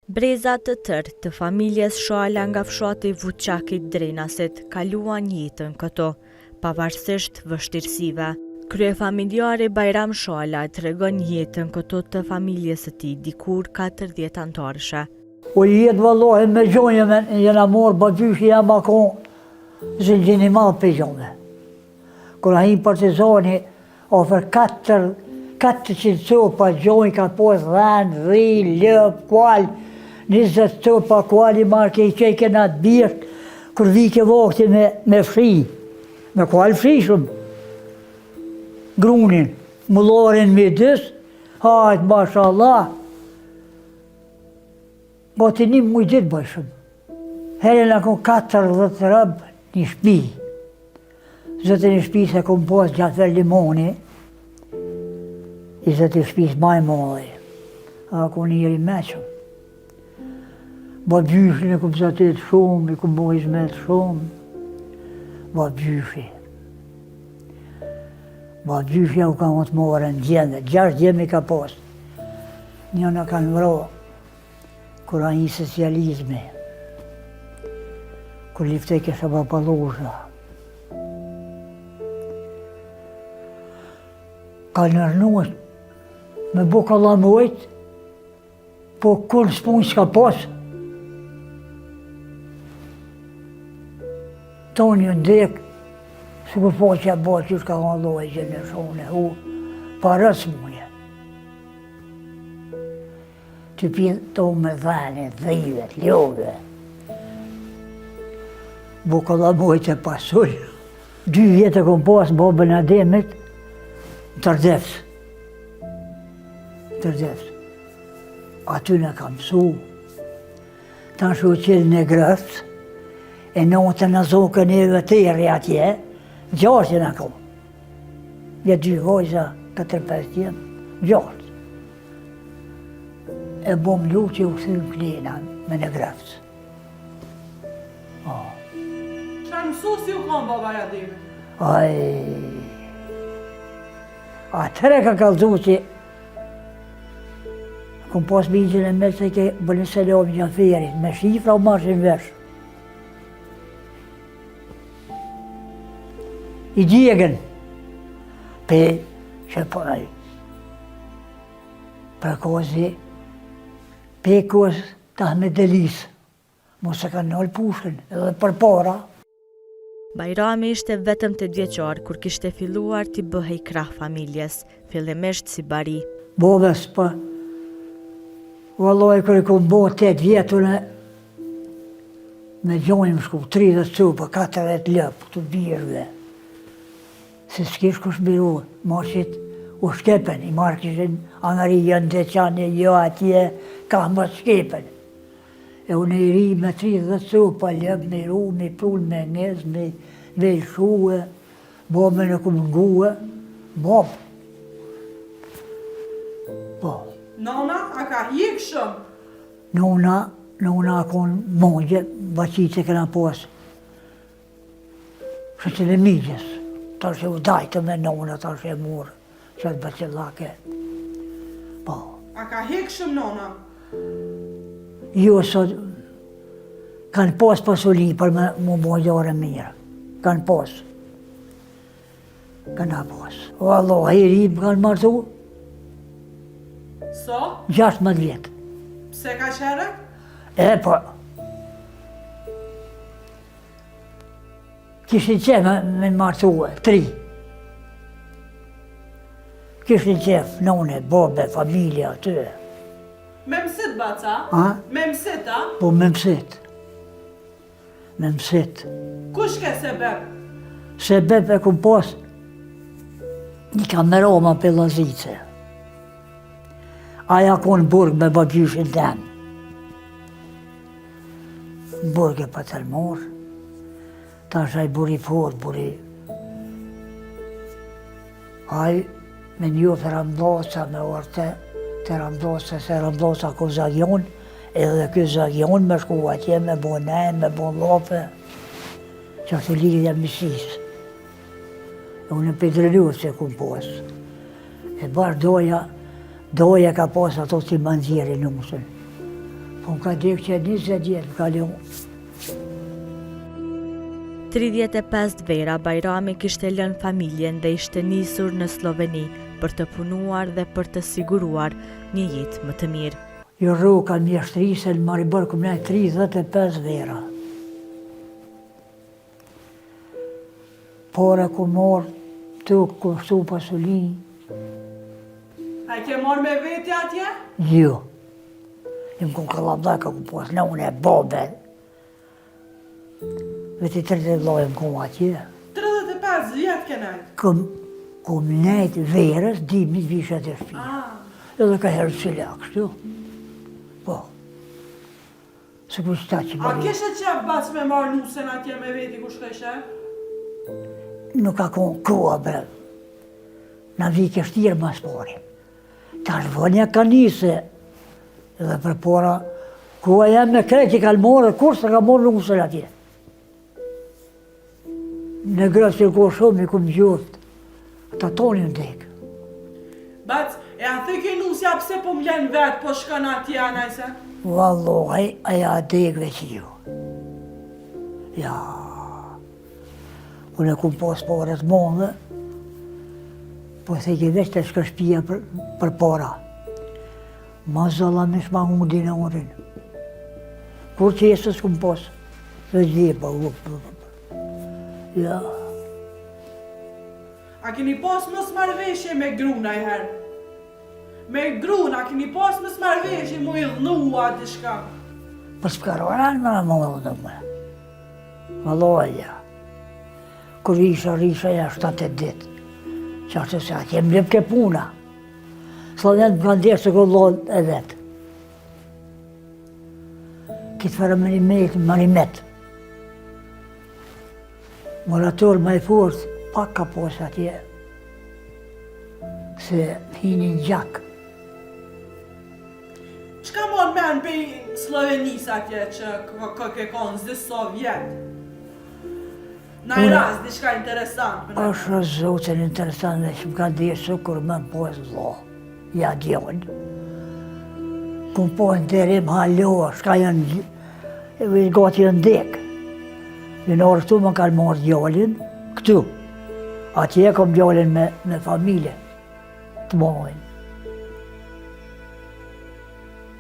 Breza të tërë të familjes Shala nga fshati Vuçak i Drenasit kaluan jetën këtu, pavarësisht vështirësive. Kryefamiljari Bajram Shala tregon jetën këtu të familjes së tij dikur 40 anëtarëshe. O jetë vallahi me gjonje me jena morë bagjyshi jem a kon zingjin i madh për gjonje. Kur a hi partizani, afër 4, 400 copa gjonj ka pos dhen, dhi, lopë, kual, 20 copa kual i marrke i çojke n'atë bjeshkë, kur vike vakti me, me fshi, me kual fshishëm, grunin, mullarin midis, hajt, mashallah, Gati një muj ditë bëjshëm. Herë na kon 40 rob një shpi. Zotin e shpisë e kom pas Xhafer Limoni, i zoti i shpisë ma i madhi. A kon njeri i meçëm. Bagjyshin e kom zatet shumë, i kom bo hizmet shumë. Bagjyshi. Bagjyshi u ka të morën djemve, gjashtë djem i ka pas. Njëna kanë vra, Kur a hi socializmi, kur liftojke Shaban Polluzha, ka nërnu me bo kallamojt, po kur s'pun s'ka pas, tonë një ndek, sikur po që e bo që shka ka lojë që në shonë e hu, para s'munje. Të pjetë to me dhene, dhive, love. Bo kallamojt e pasul. Dy vjetë e kom pas babën Ademit, në Tërdevc. Tërdevc. Aty në kam mësu. Tash u qelë në grëfë, e natën në zokën e vëteri atje, gjashtë në kom. Ja dy vojza, katër pesë djem, gjashtë. E bom lutje u kthyem klena me në grafc. Oh. Çfarë mësuesi u kon baba Ademi? Ai. Atëherë ka kallzu që kom pas mixhën e me se ke bënë selam Xhaferit, me shifra u marshin vesh. I djegën, pe që po ai. Prekozi, Pekos të Ahmet Delisë, mos e kanë nalë pushkën, edhe përpara. Bajrami ishte vetëm tetëvjeçar kur kishte filluar t'i bëhej krah familjes, fillimisht si bari. Bobës, po, vallai kur i kom bo 8 vjet unë, me gjonjë më shku, 30 copë, 40 lopë, të birve. Se s'kish kush me ru, moshit u shkepen, i marrë kishin Angari, jo në Deçan, jo atje, ka më shkepen. E unë i ri me 30 copa lopë, me ru, me prun, me ngez, me, me lëshue, babën e kum ngue, babë. Po. Nona, a ka hjek shumë? Nona, nona a konë mongje, bacit e kena pas. Shoqen e mixhës, tash e u dajtë me nona, tash e murë, që atë bacillake. Po. A ka hek shumë nona? Jo, sot, kanë pas pasuri për me mu bo gjore mirë. Kanë pas. Kanë pas. Vallahi, i ri më kanë martu. So? 16 vjetë. Pse kaq herët? E, po, Kishin qef me, me martue, tri. Kishin qef, none, babe, familja, aty. Me mësit, baca? A? Me mësit, a? Po, me mësit. Me mësit. Kush ke sebeb? Sebeb e kum pas një kameroma për Llazice. Aja konë burg me bagjyshin tem. Burg e patën marrë, tash ai burri i fort, burri. Ai me njoftë Ramdoca, me orë të, të Ramdoca, se Ramdoca ko zagion, edhe ky zagion me shku atje, me bo nejë, me bo llafe, që është lidhja miqësisë. E unë në Pedrëllu se kum pas. E bash doja, doja ka pas ato që ma nxjerrin nusën. Po më ka dekë që 20 vjetë, më ka lënë. 35 vera Bajrami kishte lënë familjen dhe ishte nisur në Slloveni për të punuar dhe për të siguruar një jetë më të mirë. Jo rroka mjeshtri se në Maribor kum nejt 35 vera. Pare kum marrë, tuk kum shtu pasuni. A i ke marrë me veti atje? Jo. Jam kon kallabllak, kum pas nënë e babe. Veti 30 vlla jam kon atje. 35 vjet ke nejt? Kum, kum nejt verës, dimnit visha te shpia. Ah. Edhe ka herë të kështu. Po. Se ku qëta që A kishe qef bac me marrë nusen atje me veti ku shkojshe? Nuk ka konë koha bre. Na vike shtirë mas pari. Tash vonja ka nise. Edhe përpara, koha jam me krejt i kanë marrë, kurrë s'e ka marrë nusen atje. Në gratë që ko shumë i kum gjoft, ata tonë janë dekë. Bac, e a thojke nusja pse po më len vetë, po shkon atje a najse? Vallahi, aja a dekë veç ju. Ja, unë e kum pas pare të madhe, po thojke veç të shko shpia për, për para. Ma zalla me shma unë dinarin. Kur që jesë s'kum pas, dhe gjepa, up, up, up. Ja. A keni pas mosmarrëveshje me grun najherë? Me grun, a keni pas mosmarrëveshje mu idhnu a diçka? Po s'ka rënë më në më dhe më. Vallahi, ja. Kur isha, risha ja 7 ditë. Qashtu se atje më ke puna. Sllovenët më kanë djerë se vëllaun e vet. Këtë farë më një metë, më një metë. Morator më i fort, pak ka pos atje, se hini në gjak. Çka mon men pej Sllovenisë atje që ka ke konë zdi sa vjet? Naj rast, diçka interesant. Është zotin interesant dhe që më ka dhe sukur më po e vlo. Ja djallë. Kum po në derim halo, shka janë, e vështë gati janë dek. Në orë këtu më kanë marrë djallin, këtu. Atje e kom djallin me, me familje, të mojnë.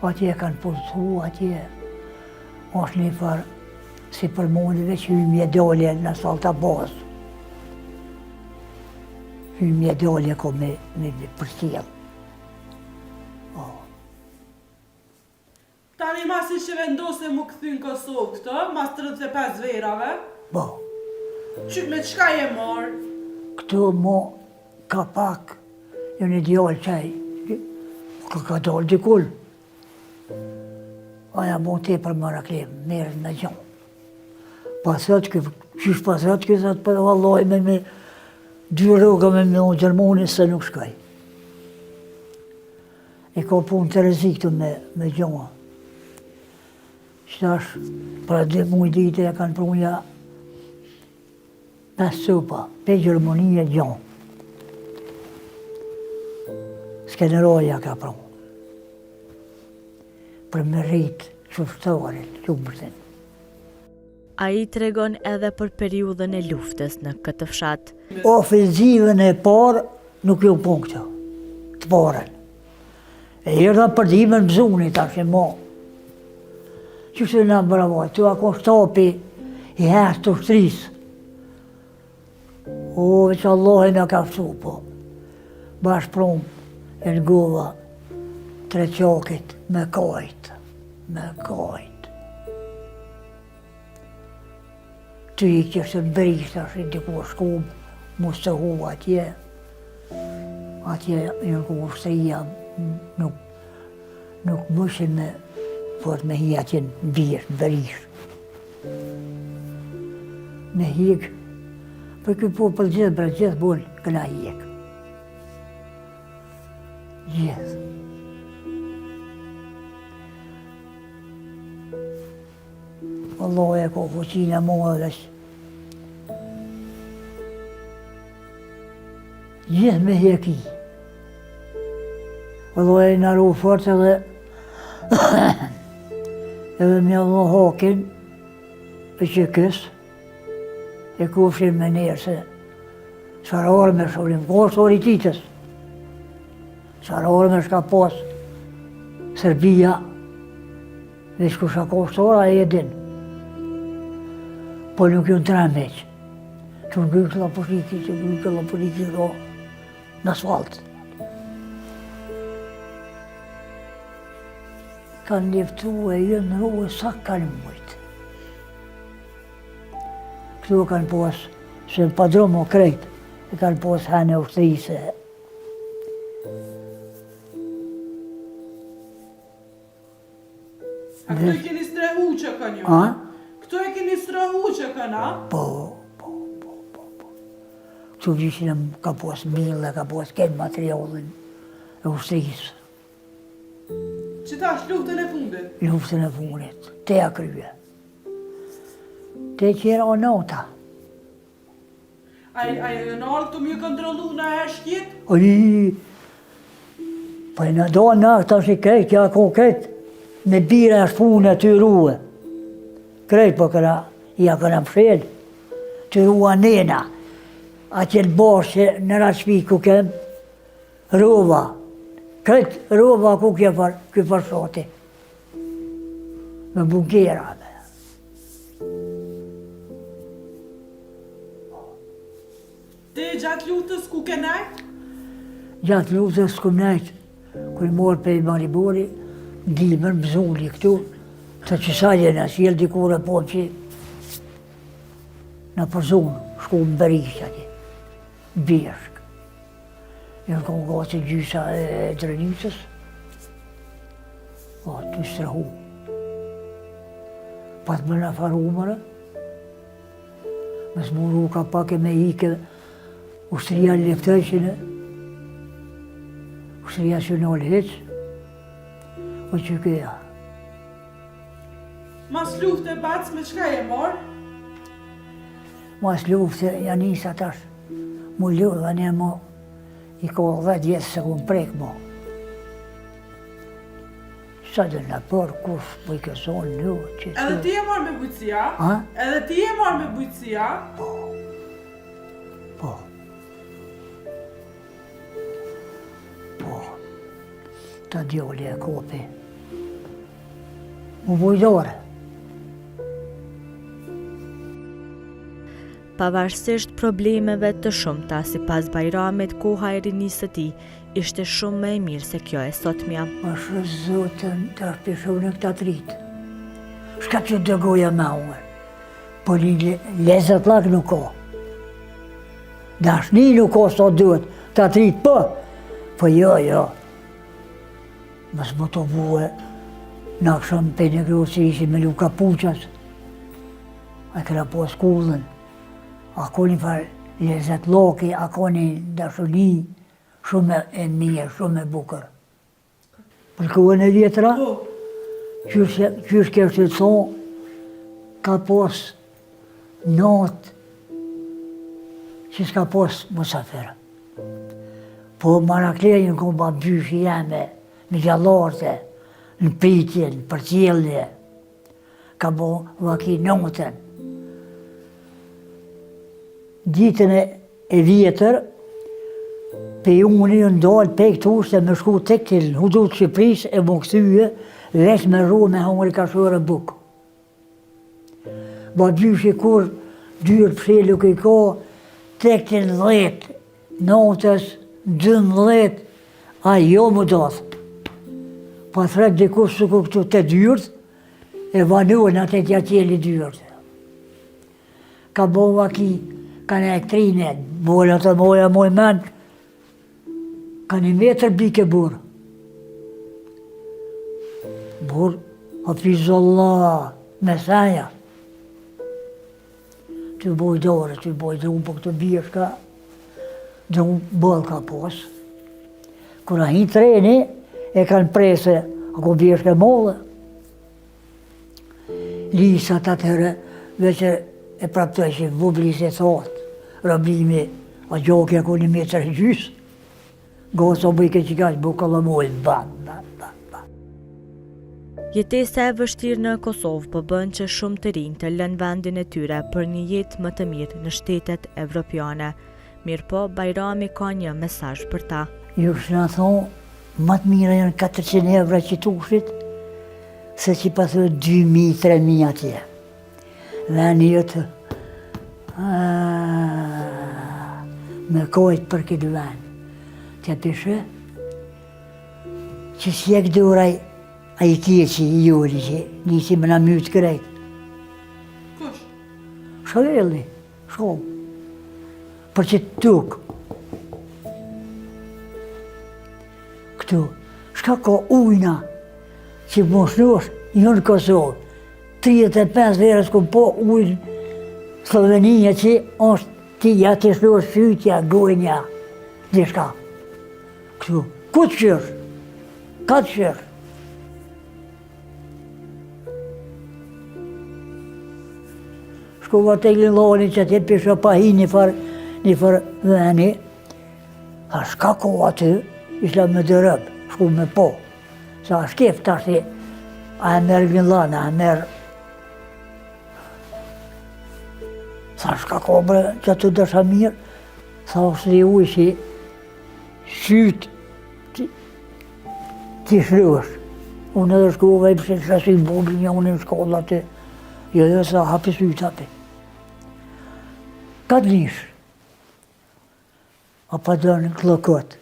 Atje e kanë punësu, atje është një farë, si për mundi veç hymje dolje në asfalt a bazë. Hymje dolje ko me, me, me përcjell. Oh. Tani masi që vendose mu kthy në Kosovë këtë, mas 35 verave? Po. Që, me çka je marrë? Këtu mo ka pak, jo një djalë qaj, ka ka dalë dikul. Aja mo tepër marakli, merret me gjo. Pa thot kë, qysh pa thot kë, thot për po vallaj me me dy rroga me me unë Gjermani se nuk shkoj. E ka punë të rrezik këtu me, me gjoa. Qëtash, para dy muj dite e kanë pru nja pesë copa, pe Gjermanie gjo. Skeneroja ka pru. Për me rritë qyshtorit, qumështin. Ai tregon edhe për periudhën e luftës në këtë fshat. Ofenzivën e parë nuk ju punë këto, të parën. E erdha për dimën mëzuni, tash e mo. Qysh në bravo, tu a kon shtabi i herë të ushtrisë. O, veç Allahi na ka fsu, po. Bash prum, e në gova, Treqakit, me kajt, me kajt. Ty i kështë në Berishë, tash i diku shkum, mu së hu atje, atje janë ku ushtria, nuk, nuk mëshin me, fort me hi atje në Birë, në Berishë. Me hik, për ky po për gjithë, për gjithë bol, këna hik. Gjithë. Allahu e ka fuqinë e madhe veç. Gjithë me heki. Allahu e në ru fort edhe. Edhe me ia hakin e që kësë, e kufshin me njerë se çfarë armësh, unë më kosë ori titës, çfarë armësh ka pas Serbia, veç kush a kosë ora e din. Po nuk ju në tre meqë. Që në gykë la përiki, që në gykë la përiki, në asfalt. Kanë luftu e janë ru sa kanë mujtë. Këtu e kanë pas, se në padrum o krejt, e kanë pas henë e ushtrise. A këtu e keni strehu që kanë ju? A? Këtu e keni strehu që kanë, a? Po, po, po, po, po. Këtu gjyshin ka pas mille, ka pas krejt materialin e ushtrisë. Që tash luftën e fundit? Luftën e fundit, te a krye. Te qera o nota. A, a e në ardhë të më kontrollu në e shkit? O i, po e në do në tash i krejt, kja ko krejt, me bira e shpune të rue. Krejt po këra, ja këna mshel, të rua nena. Atje në bashë, në ratë ku kem, Rova, krejt rova ku kje për, ky për fshati. Me bunkera. Me. Ti gjatë luftës ku ke nejt? Gjatë luftës ku nejt, kur i morë prej Maribori, dimër më zuli këtu, të qësalje në sjellë dikur e po që në përzunë, shku në Berishë atje, bjeshkë. Jënë konë gati gjysa e Drenicës, o, të strehu. Pas më në farumërë, me s'muru ka pak e me ike, ushtria leftojshine, ushtria që në hiq, o që këja. Mas lufte bacë me çka je marrë? Mas lufte janë nisa tash, mu lodha një mo, i ko dhetë vjetë se ku më prek mo. Sa dhe në për, kush po i këson, një, që Edhe ti je marrë me bujqësi, a? A? Edhe ti je marrë me bujqësi, a? Po. Po. Po. Ta djoli e kopi. Mu bujdore. Pavarësisht problemeve të shumta, sipas Bajramit, koha e rinisë së tij ishte shumë më e mirë se kjo e sotmja. Pasha Zotin, tash po shoh në këta t'ritë. Shka që dëgoja me unë? Po një lezetllak nuk ka. Dashni nuk ka sa duhet, këta t'ritë po. Po jo, jo. Mos më të bue, në aksham pe një grosë që ishim me lu kapuqas, a kena pas kullën, a ko një farë lezetllaki, a ko një dashuni, shumë e mirë, shumë e bukur. Për kohën e vjetra, po. qysh, qysh kështë të thonë, ka pas natë që s'ka pas musafirë. Po marakle një konë babagjyshi jeme, me gjallorte, në pritje, në përcjellje, ka bo vaki natën. Ditën e vjetër, pejuni janë dalë pej këtu se me shku tek të në hudut Shqipërisë e m'u kthye, veç me rru me hongër kashore bukë. Babagjyshi kur dyert mshelë nuk i ka, tek të në dhetë, natës, 12, a jo më dothë. Pa thret dikush së ku këtu të dyert, e vanuen atë t'ja qeli dyert. Ka bo vaki, ka në elektrine, bola të moja moj men, Ka një metër bike burë. Burë, hafizallah, me thaja. Të boj dore, të boj drunë, po këtë bjeshka, drunë boll ka pos. Kur a hi treni, e kanë prese, a ku bjeshka e mollë. Lisat atëherë, veç e praptojshin, vublis e thotë, roblimi, a gjokja ku një metër e gjysë, goca bëjke që kaq, bu këllëmojnë, ba, ba, ba, ba. Jetesa e vështirë në Kosovë po bën që shumë të rinj të lënë vendin e tyre për një jetë më të mirë në shtetet evropiane. Mirëpo, Bajrami ka një mesazh për ta. Ju kështu na thonë, ma të mira janë 400 evra qitushit, se që pa thë 2.000, 3.000 atje. Veni jotë, me kojtë për këtë ven. Të pishe, që s'jek duraj, ai keqi i juri që nisi me na mytë krejt. Kush? Shëlli, shumë. Për që tukë. Këtu, shka ka ujna që mos nështë, jo në Kosovë. 35 verë s'kum po ujë Sllovenia që është ti ja të shnosh sytja, gojnja, diçka. Këtu, ku të qysh? Ka të qysh? Shkova te Lilloni që atje pisha pa hi një farë, një farë veni, a shka ko aty, isha me dërëb, shku me po. Sa është kef tash ti, a e merr Grillan, a e merr... Sa shka ko bre, që aty dësha mirë, sa është një ujë që sytë t'i shlysh. Unë edhe shkova i pse shasi bubi një unë në shkollë aty. Jo, jo, sa hapi sytë hapi. Ka të nishë. A pa do në klokot.